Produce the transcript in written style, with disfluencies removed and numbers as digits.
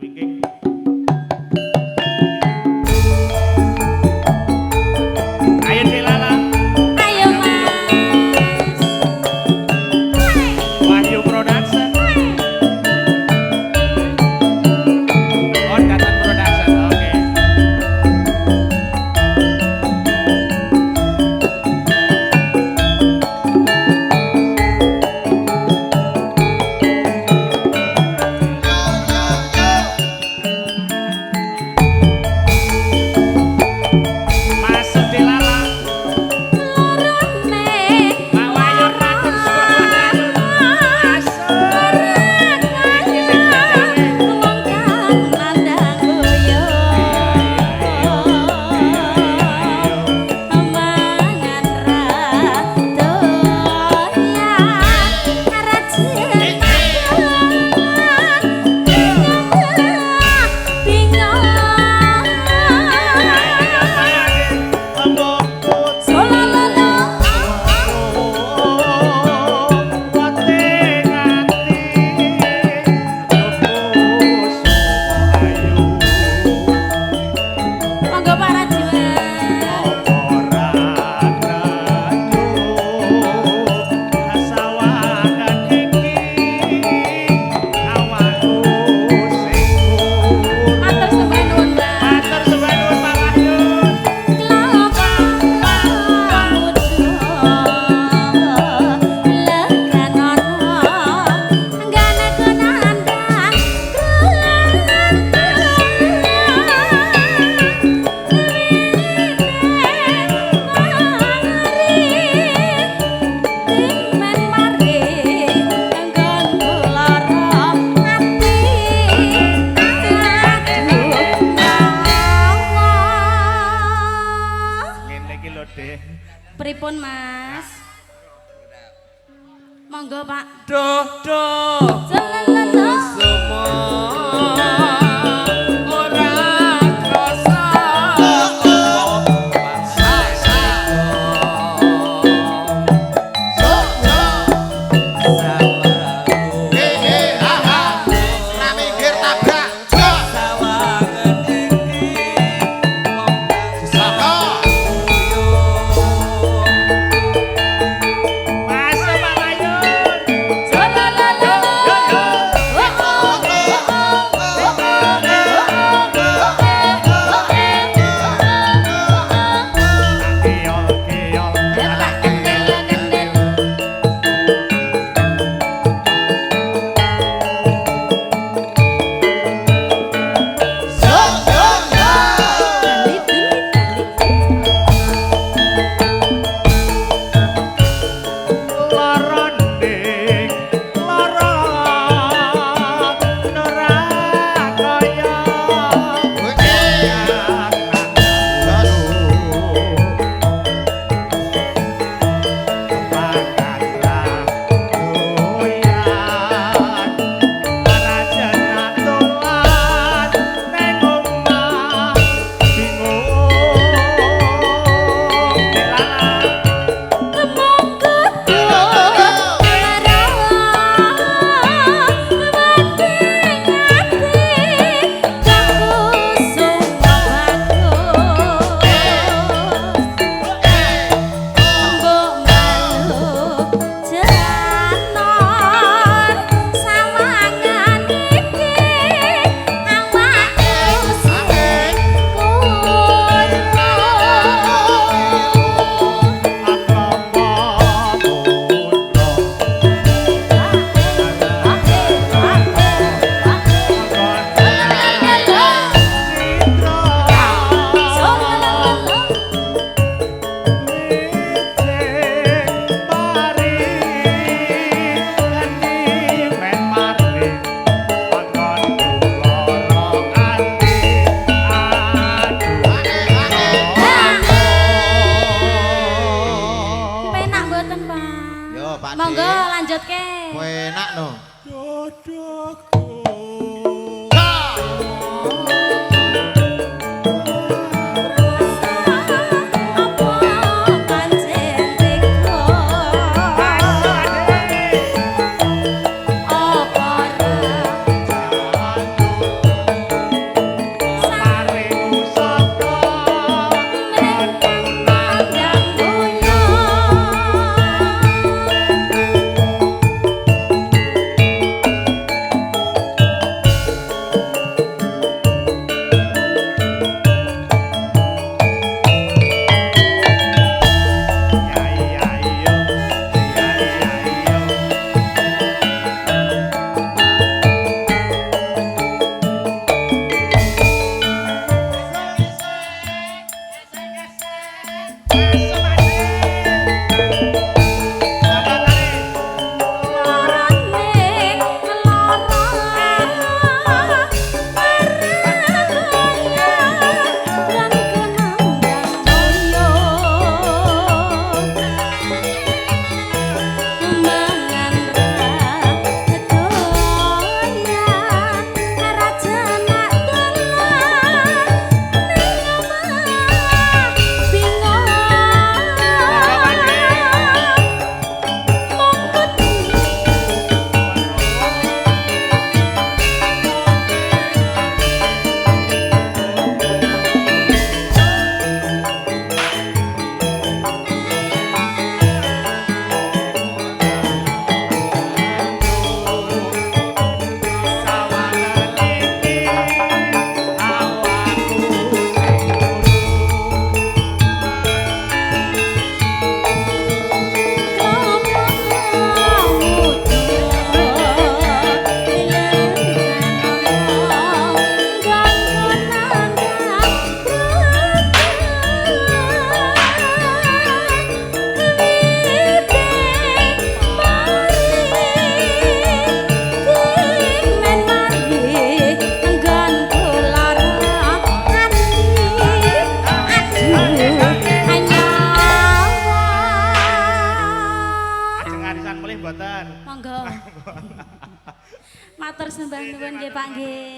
Wingking. Ayo Delala. Ayo Mas. Wahyu Production. Oh, Datan Production. Oke. Masuk Delala. Lorone Pak Wahyu matur suwun. Masuk. Wong kang nandang boyo. Mangan ra doyan rajin bingung. Solalala. Monggo Pak Rajiwan. Matur sembah nuwun, Mbak. Kelapa muda leganono anggane kunandang timen mari nggon lara ati aduh Allah. Ngene iki lho, Dek. Pripun, Mas? Monggo, Pak. Duh duh Celalala. Semua ora krasa Nah, minggir tabrak. Jok. Sawangan iki wong Saka. Masuk Pak Wahyu. Celalala. Oh, oh, oh, oh, oh, oh, oh, oh, oh, oh. Keol, keol. Alah, kendel, kendel. Nggih.